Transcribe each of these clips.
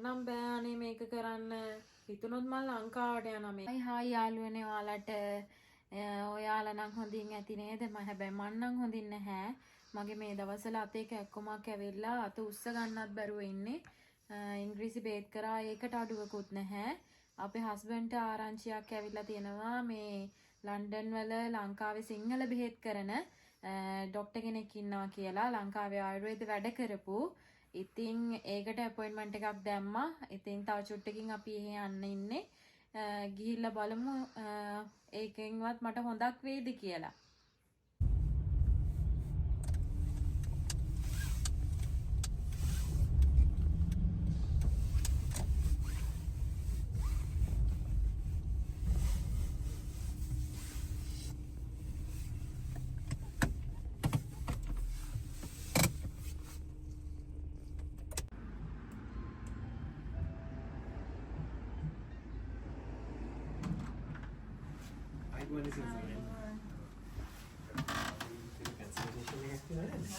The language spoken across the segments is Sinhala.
නම් බෑ අනේ මේක කරන්න. හිතුනොත් මං ලංකාවට යනවා මේ. හයි හායි යාළුවනේ ඔයාලට. ඔයාලා නම් හොඳින් ඇති නේද? මම හැබැයි මං නම් හොඳින් නැහැ. මගේ මේ දවස්වල අතේ කැක්කුමක් ඇවිල්ලා අත උස්ස ගන්නත් බැරුව ඉන්නේ. ඉංග්‍රීසි බේත් කරා ඒකට අඩුවකුත් නැහැ. අපේ හස්බන්ඩ්ට ආරංචියක් ඇවිල්ලා තියෙනවා මේ ලන්ඩන් වල ලංකාවේ සිංහල බෙහෙත් කරන ඩොක්ටර් කෙනෙක් ඉන්නවා කියලා, ලංකාවේ ආයුර්වේද වැඩ කරපු. ඉතින් ඒකට ඇපොයින්ට්මන්ට් එකක් දැම්මා. ඉතින් තව චුට්ටකින් අපි එහෙ යන්න ඉන්නේ. ගිහිල්ලා බලමු ඒකෙන්වත් මට හොඳක් වෙයිද කියලා. අයිබෝන් සීසන්. කන්සල්ටේෂන් එකක් තියෙනවා නේද?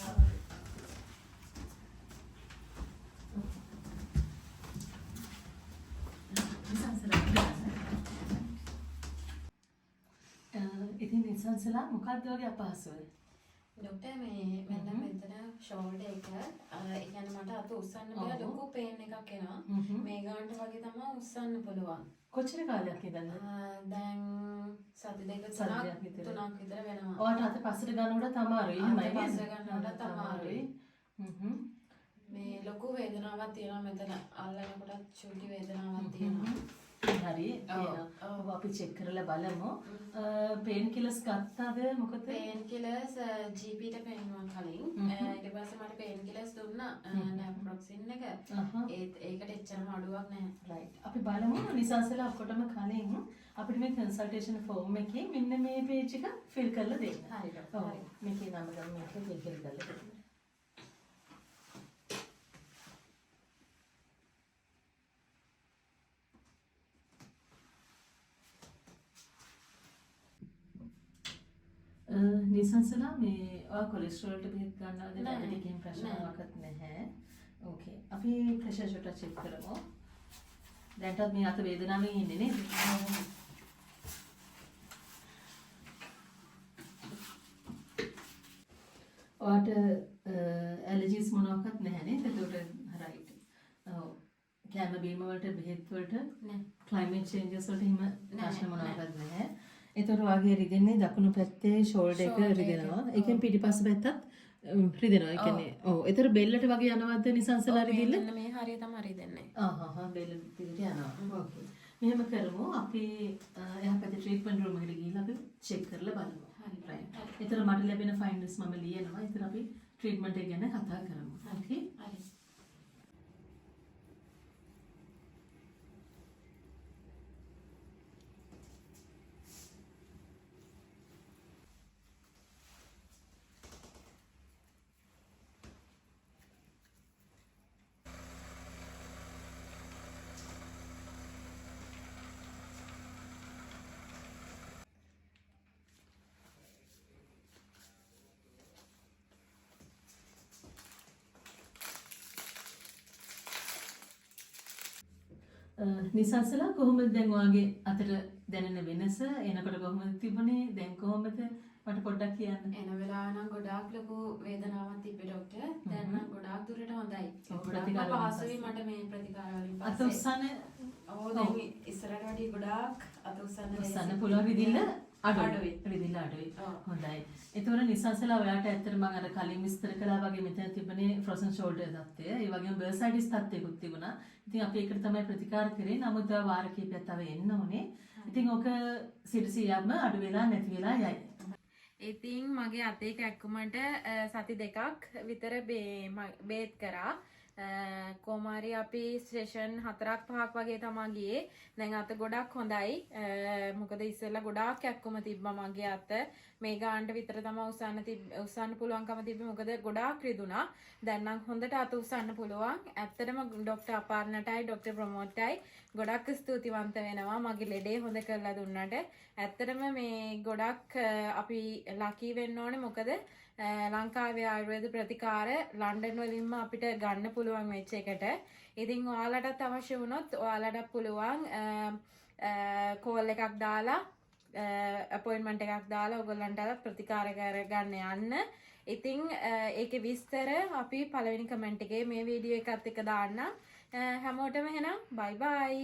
ඉතින් නිසංසලා මොකක්ද වගේ අපහසුව? ඩොක්ටර් මේ මෙන්න මෙතන ෂෝල්ඩර් එක, ඒ කියන්නේ මට අත උස්සන්න බෑ, ලොකු පේන් එකක් එනවා. මේ ගානට වගේ තමයි උස්සන්න පුළුවන්. කොච්චර කාලයක් ඉඳන්ද? දැන් සති දෙක සති තුනක් දෙකක් විතර. තුනක් විතර වෙනවා. ඔයාට අත පස්සට ගන්නකොටත් අමාරුයි එහෙමයි අත නේද? පස්සට ගන්නකොටත් අමාරුයි. මේ ලොකු වේදනාවක් තියෙනවා මෙතන අල්ලනකොටත් චුටි වේදනාවක් තියෙනවා. හරි තියෙනවා. ඔව් අපි චෙක් කරලා බලමු. පේන් කිලර්ස් ගත්තද මොකද? පේන් කිලර්ස් GP ට පෙන්නුවා කලින්. ඊට පස්සේ මට පේන් කිලර්ස් දුන්නා, නැප්‍රොක්සින් එක. ඒත් ඒකට එච්චරම අඩුවක් නැහැ. රයිට්. අපි බලමු නිසංසලා ඔක්කොටම කලින් අපිට මේ කන්සල්ටේෂන් ෆෝම් එකේ මෙන්න මේ පේජ් එක ෆිල් කරලා දෙන්න. හරි ඩොක්ටර්. ඔව්. මේකේ නම ගමු, මේක ෆිල් කරලා දෙන්න. නිසංසලා මේ ඔයා කොලෙස්ටරෝල් වලට බෙහෙත් ගන්නවද? නෑ. ඩයබටික් එහෙම ප්‍රශ්න නෑ. මොකක්වත් නැහැ. ඕකේ. අපි ප්‍රෙෂර් චුට්ටක් චෙක් කරමු. දැන්ටත් මේ අත වේදනාවෙන් ඉන්නේ නේද? ඔයාට ඇලර්ජිස් මොනවාක්වත් නැහැ නේද? එතකොට රයිට්. ඔව්. කැම බීම වලට, බෙහෙත් වලට, නෑ. ක්ලයිමේට් චේන්ජස් වලට එහෙම ප්‍රශ්න නෑ. මොනවාක්වත් නැහැ. එතකොට ඔයාගේ රිදෙන්නේ දකුණු පැත්තේ ෂෝල්ඩර් එක Shoulder එක, රිදෙනවා. ඒ කියන්නේ පිටිපස්ස පැත්තත් රිදෙනවා. ඒ කියන්නේ ඔව්. එතකොට බෙල්ලට වගේ යනවද නිසංසලා රිදිල්ල? මෙන්න මේ හරිය තමයි රිදෙන්නේ. ආහා බෙල්ල දිගට යනවා. ඕකේ. මෙහෙම කරමු අපි එහා පැත්තේ ට්‍රීට්මන්ට් රූම් එකට ගිහිල්ලා අපි චෙක් කරලා බලමු. හරි. රයිට්. එතන මට ලැබෙන ෆයින්ඩින්ග්ස් මම ලියනවා. එතන අපි ට්‍රීට්මන්ට් එක ගැන කතා කරමු. ඕකේ. හරි. නිසංසලා කොහොමද දැන් ඔයාගේ අතට දැනෙන වෙනස? එනකොට කොහොමද තිබුණේ? දැන් කොහොමද? මට පොඩ්ඩක් කියන්න. එන වෙලාව නම් ගොඩාක් ලොකු වේදනාවක් තිබ්බේ ඩොක්ටර්. දැන් නම් ගොඩාක් දුරට හොඳයි. ඔව්, ගොඩාක්ම ප්‍රතිකාර වලින් පහසුයි පස්සේ. මට මේ ප්‍රතිකාර වලින් අත පස්සේ. උස්සන්න ඔව්, දැන් ඉස්සරහට වැඩිය ගොඩාක් අත උස්සන්න උස්සන්න ලේසි. පුළුවන්, රිදිල්ල අඩුයි. අඩුයි. රිදිල්ල අඩුයි. ඔව්. හොඳයි. ඒතකොට නිසංසලා ඔයාට ඇත්තට මම අර කලින් විස්තර කළා වගේ මෙතන තිබුණේ ෆ්‍රොසන් ෂෝල්ඩර් තත්ත්වය. ඒ වගේම බර්සයිටිස් තත්ත්වයකුත් තිබුණා. ඉතින් අපි ඒකට තමයි ප්‍රතිකාර කරේ. නමුත් තව වාර කිහිපයක් තව එන්න ඕනේ. ඉතින් ඔක 100%ක්ම අඩු වෙලා නැති වෙලා යයි. ඉතින් මගේ අතේ කැක්කුමට සති දෙකක් විතර බේත් කරා. කොහොම හරි අපි සෙෂන් 4ක් 5ක් වගේ තමා ගියේ. දැන් අත ගොඩක් හොඳයි. මොකද ඉස්සෙල්ලා ගොඩාක් කැක්කුම තිබ්බා මගේ අත. මේ ගානට විතර තමා උස්සන්න පුළුවන්කම තිබ්බේ. මොකද ගොඩාක් රිදුනා. දැන් නම් හොඳට අත උස්සන්න පුළුවන්. ඇත්තටම ඩොක්ටර් අපර්ණටයි ඩොක්ටර් ප්‍රමෝද්ටයි ගොඩක් ස්තුතිවන්ත වෙනවා මගේ ලෙඩේ හොඳ කරලා දුන්නට. ඇත්තටම මේ ගොඩක් අපි ලකී වෙන්න ඕනේ. මොකද ලංකාවේ ආයුර්වේද ප්‍රතිකාර ලන්ඩන් වලින්ම අපිට ගන්න පුළුවන් වෙච්ච එකට. ඉතින් ඔයාලටත් අවශ්‍ය වුණොත් ඔයාලටත් පුළුවන් කෝල් එකක් දාලා, අපොයින්ට්මන්ට් එකක් දාලා ඔයගොල්ලන්ට ප්‍රතිකාර කරගන්න යන්න. ඉතින් ඒකේ විස්තර අපි පළවෙනි කමෙන්ට් එකේ මේ වීඩියෝ එකත් එක්ක දාන්නම්. හැමෝටම එහෙනම් බයි බයි.